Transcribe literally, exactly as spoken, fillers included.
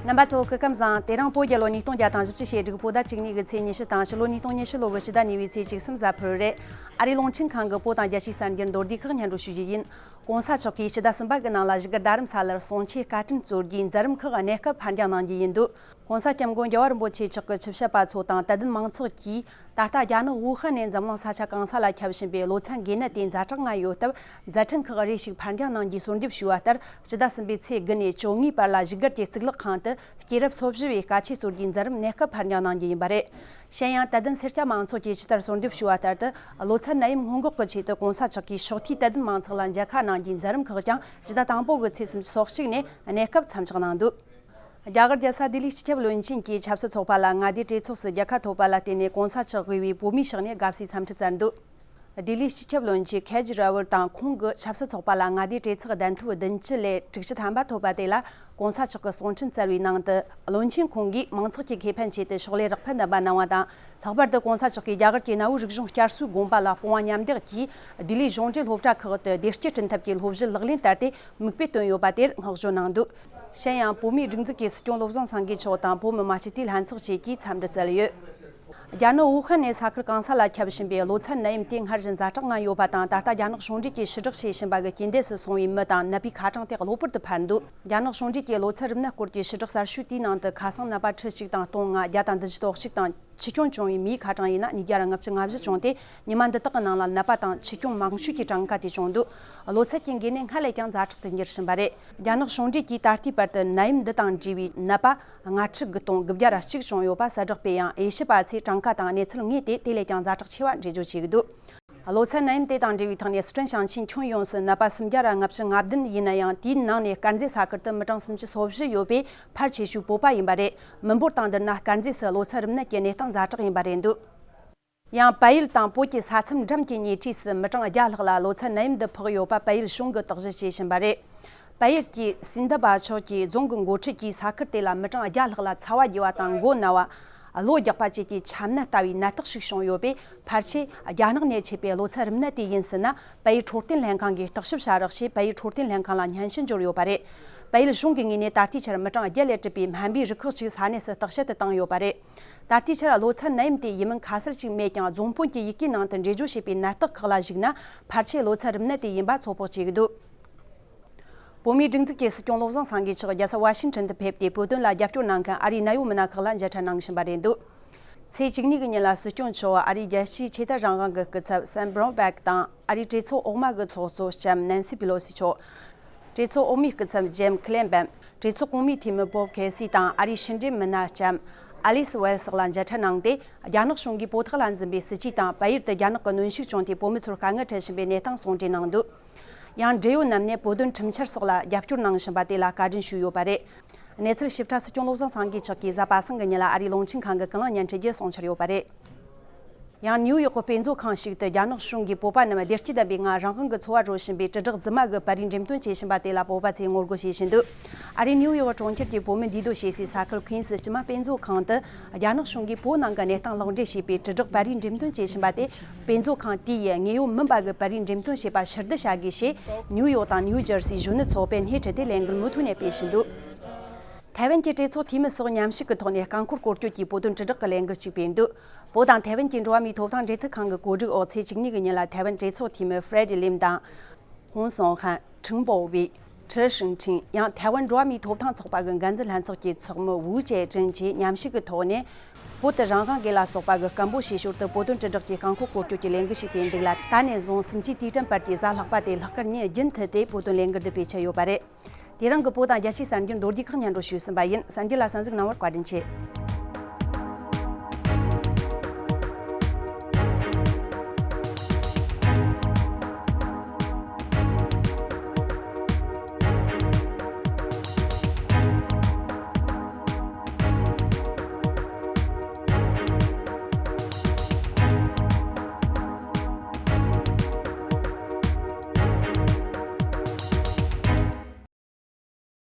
རྣམ་པ་ཚོ་སྐུ་ཁམས་བཟང་། དེ་རིང་བོད་རྒྱལ་ལོ་ཉིས་སྟོང་བརྒྱ་དང་བཞི་བཅུ་ཞེ་དྲུག་བོད་ཟླ་བཅུ་གཉིས་ཀྱི་ཚེས་ཉི་ཤུ་དང་ཕྱི་ལོ་ཉིས་སྟོང་ཉི་ཤུ་ལོ་གི་ཕྱི་ཟླ་གཉིས་པའི་ཚེས་བཅུ་གསུམ་གཟའ་ཕུར་རེད། ཨ་རིའི་རླུང་འཕྲིན་ཁང་གི་བོད་དང་རྒྱལ་སྤྱིའི་གསར་འགྱུར་མདོར་བསྡུས་ཁག་སྙན་སྒྲོན་ཞུ་རྒྱུ་ཡིན། ྋགོང་ས་མཆོག་གིས་ཕྱི་ཟླ་གསུམ་པ་གི་ནང་ལ་བཞུགས་སྒར་རྡ་རམ་ས་ལར་གསུང་ཆོས་བཀའ་དྲིན་སྩོལ་རྒྱུའི་མཛད་རིམ་ཁག་གནས་སྐབས་ཕར་འགྱངས་གནང་རྒྱུ་ཡིན་འདུག ྋགོང་ས་ྋསྐྱབས་མགོན་རྒྱལ་བ་རིན་པོ་ཆེ་མཆོག་གི་ཆིབས་ཞབས་པ་ཚོ་དང་དད་ལྡན་མང་ཚོགས་ཀྱིས། ད་ལྟ་རྒྱ་ནག་ཝུ་ཧན་ནས་འཛམ་གླིང་ས་ཆ་གང་ས་ལ་ཁྱབ་བཞིན་པའི་ལོ་ཚད་འགོས་ནད་དེ་ཛ་དྲག་ངང་ཡོད་སྟབས། མཛད་འཕྲིན་ཁག་རེ་ཞིག་ཕར་འགྱངས་གནང་རྒྱུའི་གསོལ་འདེབས་ཞུས་པ་ལྟར། ཕྱི་ཟླ་གསུམ་པའི་ཚེས་དགུ་ནས་བཅོ་ལྔའི་བར་ལ་བཞུགས་སྒར་གྱི་གཙུག་ལག་ཁང་དུ་སྐྱེས་རབས་སོ་བཞི་བའི་བཀའ་ཆོས་སྩོལ་རྒྱུའི་མཛད་རིམ་གནས་སྐབས་ཕར་འགྱངས་གནང་རྒྱུ་ཡིན་པ་རེད། གཞན་ཡང་། དད་ལྡན་སེར་སྐྱ་མང་ཚོགས་ཀྱིས་ཇི་ལྟར་གསོལ་འདེབས་ཞུས་པ་ལྟར་དུ། ལོ་ཚད་ནད་ཡམས་སྔོན་འགོག་གི་ཆེད་དུ་༧གོང་ས་མཆོག་གིས་ཕྱོགས་མཐའི་དད་ལྡན་མང་ཚོགས་ལ་མཇལ་ཁ་གནང་རྒྱུའི་མཛད་རིམ་ཁག་ཀྱང་ཕྱི་ཟླ་དང་པོ་གི་ཚེས་སུམ་ཅུ་སོ་གཅིག་ནས་གནས་སྐབས་མཚམས་འཇོག་གནང་འདུག་རྒྱ་གར་རྒྱལ་ས་ལྡི་ལིའི་སྤྱི་ཁྱབ་བློན་ཆེན་གྱིས་ཆབ་སྲིད་ཚོགས་པ་ལ་མངའ་སྡེའི་གྲོས་ཚོགས་སུ་རྒྱལ་ཁ་ཐོབ་པ་ལ་བརྟེན་ནས་༧གོང་ས་མཆོག་དབུས་པའི་བོད་མིའི་ཕྱག་ནས་དགའ་བསུའི་འཚམས་འདྲི་བསྩལ་འདུག་ལྡི་ལིའི་སྤྱི་ཁྱབ་བློན་ཆེན་ཁེ་ཇི་ར་ཝལ་དང་ཁོང་གི་ཆབ་སྲིད་ཚོགས་པ་ལ་མངའ་སྡེའི་གྲོས་ཚོགས་གདན་ཐོབ་བདུན་ཅུ་ལས་དྲུག་ཅུ་ཐམ་པ་ཐོབ་པ་དེ་ལ་༧གོང་ས་མཆོག་གི་གསུང་འཕྲིན་བསྩལ་བའི་ནང་དུ། བློན་ཆེན་ཁོང་གིས་མང་ཚོགས་ཀྱི་ཁེ་ཕན་ཆེད་དུ་ཕྱག་ལས་རག་ཕན་ལྡན་པ་གནང་བ་དང་། ལྷག་པར་དུ་༧གོང་ས་མཆོག་གིས་རྒྱ་གར་གྱི་གནའ་བོའི་རིག་གཞུང་བསྐྱར་གསོའི་དགོངས་པ་ལ་དཔུང་པ་མཉམ་འདེགས་ཀྱིས། ལྡི་ལིའི་གཞུང་འབྲེལ་སློབ་གྲྭ་ཁག་ཏུ་བདེ་སྐྱིད་བསྐྲུན་ཐབས་ཀྱི་སློབ་གཞི་ལག་ལེན་བསྟར་ཏེ་མིག་དཔེ་བསྟན་ཡོད་པ་དེར་བསྔགས་བརྗོད་གནང་འདུག་གཞན་ཡང་། བོད་མིའི་སྒྲིག་འཛུགས་ཀྱི་སྲིད་སྐྱོང་བློ་བཟང་སེང་གེ་མཆོག་དང་བོད་མི་མང་སྤྱི་འཐུས་ལྷན་ཚོགས་བཅས་ཀྱིས་འཚམས་འདྲི་བསྩལ་ཡོད། རྒྱ་ནག་ཝུ་ཧན་ནས་ས་ཁུལ་གང་ས་ལ་ཁྱབ་བཞིན་པའི་ལོ་ཚད་ནད་ཡམས་དེ་སྔར་བཞིན་ཛ་དྲག་ངང་ཡོད་པ་དང་། ད་ལྟ་རྒྱ་ནག་གཞུང་འབྲེལ་གྱིས་ཕྱིར་བསྒྲགས་བྱེད་བཞིན་པ་གི་རྐྱེན་འདས་སུ་སོང་བའི་མི་དང་ནད་པའི་ཁ་གྲངས་དེ་གློ་བུར་དུ་འཕར་འདུག་རྒྱ་ནག་གཞུང་འབྲེལ་གྱིས་ལོ་ཚད་རིམས་ནད་སྐོར་གྱི་ཕྱིར་བསྒྲགས་གསར་ཤོས་དེའི་ནང་དུ། ཁ་སང་ནད་པ་ཁྲི་གཅིག་དང་སྟོང་ལྔ། བརྒྱ་དང་བདུན་ཅུ་དོན་གཅིག་དང་། འཆི་སྐྱོན་བྱུང་བའི་མིའི་ཁ་གྲངས་ཡིན་ན་ཉིས་བརྒྱ་ལྔ་བཅུ་ང་བཞི་བྱུང་སྟེ། ཉི་མ་འདི་དག་གི་ནང་ལ་ནད་པ་དང་འཆི་སྐྱོན་མང་ཤོས་ཀྱི་གྲངས་ཀ་དེ་བྱུང་འདུག་ལོ་ཚད་ཀྱི་འགོས་ནད་སྔར་ལས་ཀྱང་ཛ་དྲག་ཏུ་འགྱུར་བཞིན་པ་རེད། རྒྱ་ནག་གཞུང་འབྲེལ་གྱིས་ད་ལྟའི་བར་དུ་ནད་ཡམས་འདི་དང་འབྲེལ་བའི་ནད་པ་ལྔ་ཁྲི་དགུ་སྟོང་དགུ་བརྒྱ་ར་གཅིག་བྱུང་ཡོད་པ་གསལ་བསྒྲགས་སྤེལ་ཡང་། དབྱེ་ཞིབ་པ་ཚོས་གྲངས་ཀ་དང་གནས་ཚུལ་དངོས་དེ་དེ་ལས་ཀྱང་ཛ་དྲག་ཆེ་བ་འགྲེལ་བརྗོད་བྱེད་ཀྱི་འདུག་ལོ་ཚད་ནད་ཡམས་དེ་དང་འབྲེལ་བའི་ཐོག་ནས། སི་ཁྲོན་ཞིང་ཆེན་ཁྱོན་ཡོངས་སུ་ནད་པ་སུམ་བརྒྱ་ར་ལྔ་བཅུ་ང་བདུན་ཡིན་ན་ཡང་། དེའི་ནང་ནས་དཀར་མཛེས་ས་ཁུལ་དུ་མི་གྲངས་སུམ་ཅུ་སོ་བཞི་ཡོད་པས། ཕལ་ཆེ་ཤོས་བོད་པ་ཡིན་པ་རེད། མི་འབོར་དང་བསྡུར་ན་དཀར་མཛེས་སུ་ལོ་ཚད་རིམས་ནད་ཀྱི་གནས་སྟངས་ཛ་དྲག་ཡིན་པ་རེད་འདུག་ཡང་། བལ་ཡུལ་དང་བོད་ཀྱི་ས་མཚམས་འགྲམ་གྱི་ཉེ་འཁྲིས་སུ་མི་གྲངས་བརྒྱ་ལྷག་ལ་ལོ་ཚད་ནད་ཡམས་འདི་ཕོག་ཡོད་པ་བལ་ཡུལ་གཞུང་གིས་དོགས་གཞི་བྱེད་བཞིན་པ་རེད། བལ་ཡུལ་གྱི་སིན་ད་བ་ཕྱོགས་ཀྱི་རྫོང་གི་འགོ་ཁྲིད་ཀྱིས། ས་ཁུལ་དེ་ལ་མི་གྲངས་བརྒྱ་ལྷག་ལ་ཚ་བ་རྒྱས་པ་དང་། མགོ་ན་བ། གློ་རྒྱག་པ་བཅས་ཀྱི་ཆམ་ནད་ལྟ་བུའི་ནད་རྟགས་ཤིག་བྱུང་ཡོད་པས། ཕལ་ཆེར་རྒྱ་ནག་ནས་མཆེད་པའི་ལོ་ཚད་རིམས་ནད་དེ་ཡིན་སྲིད་ན། བལ་ཡུལ་འཕྲོད་བསྟེན་ལྷན་ཁང་གིས་བརྟག་ཞིབ་བྱ་རོགས་ཞེས་བལ་ཡུལ་འཕྲོད་བསྟེན་ལྷན་ཁང་ལ་སྙན་ཞུ་འབྱོར་ཡོད་པ་རེད། བལ་ཡུལ་གཞུང་གི་ངོས་ནས་ད་ལྟའི་ཆར་མི་གྲངས་བརྒྱ་ལས་གྲུབ་པའི་སྨན་པའི་རུ་ཁག་ཅིག་ས་གནས་སུ་བརྟག་དཔྱད་དུ་བཏང་ཡོད་པ་རེད། ད་ལྟའི་ཆར་ལོ་ཚད་ནད་ཡམས་དེ་ཡིན་མིན་ཁ་གསལ་ཅིག་མེད་ཀྱང་། རྫོང་དཔོན་གྱི་ཡི་གེའི་ནང་དུ་འགྲེལ་བརྗོད་བྱས་པའི་ནད་རྟགས་ཁག་ལ་གཞིགས་ན། ཕལ་ཆེར་ལོ་ཚད་རིམས་ནད་དེ་ཡིན་པ་ཚོད་དཔོག་བྱེད་ཀྱི་འདུག་བོད་མིའི་སྒྲིག་འཛུགས་ཀྱི་སྲིད་སྐྱོང་བློ་བཟང་སེང་གེ་མཆོག་རྒྱལ་ས་ཝ་ཤིང་ཊོན་དུ་ཕེབས་ཏེ། བོད་དོན་ལ་རྒྱབ་སྐྱོར་གནང་མཁན་ཨ་རིའི་གནད་ཡོད་མི་སྣ་ཁག་ལ་མཇལ་འཕྲད་གནང་བཞིན་པ་རེད་འདུག་ཚེས་བཅུ་གཉིས་ཀྱི་ཉིན་ལ་སྲིད་སྐྱོང་མཆོག་ཨ་རིའི་རྒྱལ་སྤྱིའི་ཆོས་དད་རང་དབང་གི་སྐུ་ཚབ་སེམ་བྷྲོན་བྷེག་དང་། ཨ་རིའི་གྲོས་ཚོགས་འོག་མ་གི་ཚོགས་གཙོ་ལྕམ་ནན་སི་པི་ལོ་སི་མཆོག་གྲོས་ཚོགས་འོག་མའི་སྐུ་ཚབ་ཇིམ་ཁི་ལེམ་བན། གྲོས་ཚོགས་གོང་མའི་འཐུས་མི་བོབ་ཁེ་སི་དང་། ཨ་རིའི་ཕྱི་འབྲེལ་མི་སྣ་ལྕམ་ཨ་ལི་སི་ཝེལ་སོགས་ལ་མཇལ་འཕྲད་གནང་སྟེ། རྒྱ་ནག་གཞུང་གིས་བོད་ཐོག་ལ་འཛིན་པའི་སྲིད་ཇུས་དང་། བལ་ཡུལ་དུ་རྒྱ་ནག་གི་གནོན་ཤུགས་བྱུང་སྟེ། བོད་མི་ཚོར་དཀའ་ངལ་འཕྲད་བཞིན་པའི་གནས་སྟངས་ཟུང་འབྲེལ་གནང་འདུག་ཡང་། འབྲེལ་ཡོད་རྣམས་ནས་བོད་དོན་ཁྲིམས་འཆར་སོགས་ལ་རྒྱབ་སྐྱོར་གནང་བཞིན་པ་དེ་ལ་བཀའ་དྲིན་ཞུས་ཡོད་པ་རེད། གནས་ཚུལ་ཞིབ་ཕྲ་སྲིད་སྐྱོང་བློ་བཟང་སེང་གེ་མཆོག་གིས་གཟའ་པ་སངས་ཀྱི་ཉིན་ལ་ཨ་རིའི་རླུང་འཕྲིན་ཁང་གི་ཀུན་གླེང་བརྙན་འཕྲིན་བརྒྱུད་གསུང་འཆར་ཡོད་པ་རེད། ཡང་། ནིའུ་ཡོག་གི་དཔེ་མཛོད་ཁང་ཞིག་ཏུ་རྒྱ་ནག་གཞུང་གིས་བོད་པ་རྣམས་བདེ་སྐྱིད་ལྡན་པའི་ངང་རང་དབང་གི་འཚོ་བ་རོལ་བཞིན་པའི་དྲིལ་བསྒྲགས་རྫུན་མ་གི་པར་རིས་འགྲེམས་སྟོན་བྱེད་བཞིན་པ་དེ་ལ་བོད་པ་ཚོས་ངོ་རྒོལ་བྱེད་བཞིན་འདུག་ཨ་རིའི་ནིའུ་ཡོག་གྲོང་ཁྱེར་གྱི་བོད་མིའི་འདུས་སྡོད་བྱེད་སའི་ས་ཁུལ་ཁུན་སི་སྤྱི་མ་དཔེ་མཛོད་ཁང་དུ། རྒྱ་ནག་གཞུང་གིས་བོད་ནང་གི་གནས་སྟངས་ལག་འབྲེལ་བྱས་པའི་དྲིལ་བསྒྲགས་པར་རིས་འགྲེམས་སྟོན་བྱེད་བཞིན་པ་དེ། དཔེ་མཛོད་ཁང་དེ་ཡིས་དངོས་ཡོད་མིན་པ་གི་པར་རིས་འགྲེམས་སྟོན་བྱས་པ་ཕྱིར་བསྡུ་བྱ་དགོས་ཞེས། ནིའུ་ཡོག་དང་ནིའུ་ཇར་སིའི་གཞོན་ནུ་ཚོགས་པས་སྣེ་ཁྲིད་དེ་ལས་འགུལ་མུ་མཐུད་ནས་སྤེལ་བཞིན་འདུག་ཐའེ་ཝན་གྱི་གྲོས་ཚོགས་འཐུས་མི་སོགས་མཉམ་ཞུགས་ཀྱི་ཐོག་ནས་རྐང་འཁོར་སྐོར་སྐྱོད་ཀྱིས་བོད་དོན་དྲིལ་བསྒྲགས་ཀྱི་ལས་འགུལ་ཞིག་སྤེལ་འདུག་བོད་དང་ཐའེ་ཝན་གྱི་འགྲོ་བ་མིའི་ཐོབ་ཐང་འབྲེལ་མཐུད་ཁང་གི་གོ་སྒྲིག་འོག་ཚེས་བཅུ་གཉིས་ཀྱི་ཉིན་ལ་ཐའེ་ཝན་གྲོས་ཚོགས་འཐུས་མི་ཧྥྲེ་ཌི་ལིམ་དང་། ཧུང་སུང་ཧན། ཁྲིན་པོ་ཝེ། ཁྲི་ཧྲིང་ཁྲིན། ཡང་ཐའེ་ཝན་འགྲོ་བ་མིའི་ཐོབ་ཐང་ཚོགས་པ་གི་འགན་འཛིན་ལྷན་ཚོགས་ཀྱི་ཚོགས་མི་ཝུའུ་ཅེ་ཀྲིན་གྱིས་མཉམ་ཞུགས་ཀྱི་ཐོག་ནས། བོད་དུ་རང་དབང་དགོས་ལ་སོགས་པ་གི་སྐད་འབོད་བྱེད་ཞོར་དུ་བོད་དོན་དྲིལ་བསྒྲགས་ཀྱི་རྐང་འཁོར་སྐོར་སྐྱོད་ཀྱི་ལས་འགུལ་ཞིག་སྤེལ་འདུག་ལ། ད་ནས་བཟུང་སུམ་ཅུའི་དུས་དྲན་བར་གྱི་གཟའ་ལྷག་པ་དེ་ལྷག་དཀར་ཉིན་རྒྱུན་མཐུད་དེ་བོད་དོན་ལས་འགུལ་འདི་སྤེལ་འཆར་ཡོད་པ་རེད། དེ་རིང་གི་བོད་དང་རྒྱལ་སྤྱིའི་གསར་འགྱུར་མདོར་བསྡུས་ཁག་སྙན་སྒྲོན་ཞུས་ཟིན་པ་ཡིན། གསར་འགྱུར་ལ་གསན་གཟིགས་གནང་བར་བཀའ་དྲིན་ཆེ།